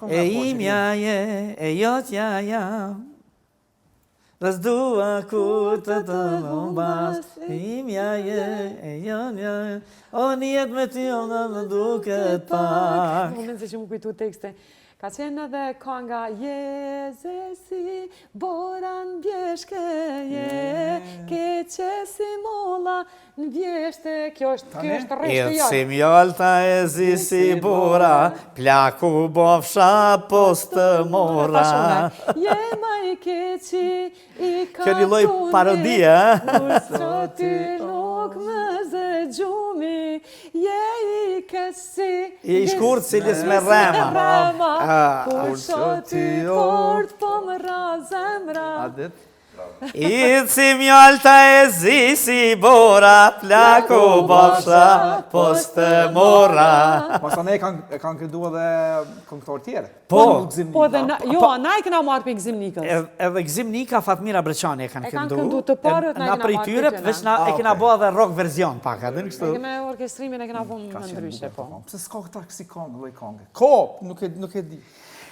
E imja je, e jotja jam Dhe s'dua kurrë të të humbas E imja je, e jotja jam O një jetë me ty o në më duket pak Në moment se që m'u kujtu tekste Ka qenë edhe kanga Je zi si bora në bjeshke Je keqe si molla në vjeshte Kjo është, kjo është rreshti jot. Idhtë si mjalta e zi si bora Plak u bofsha po s'të mora Je ma i keqi i katunit Kjo një lloj parodie, a? Kur s'të ty nuk më zë gjumi Je i keq si Je i shkurt si lis me rrema. Rrema Kur t'shoh ty fort po më rrah zemra. A dit? Idhtë si mjalta e zi si bora, plak u bofsha, po s'të mora. Masanej e kanë e kanë këndu edhe këngëtarë tjerë. Po, po dhe na, jo, na e kena marrë prej Gzim Nikës. Edhe Gzim Nika, Fatmira Breçani e kanë këndu. E kanë këndu të parët, na e kena marrë prej tyre. Veç na e kena bo edhe rock version pak, a din kështu. E kena orkestrimin e kena bo më ndryshe, po. Pse s'ka këta kësi kongë, lloj konge? Ko, nuk e, nuk e di.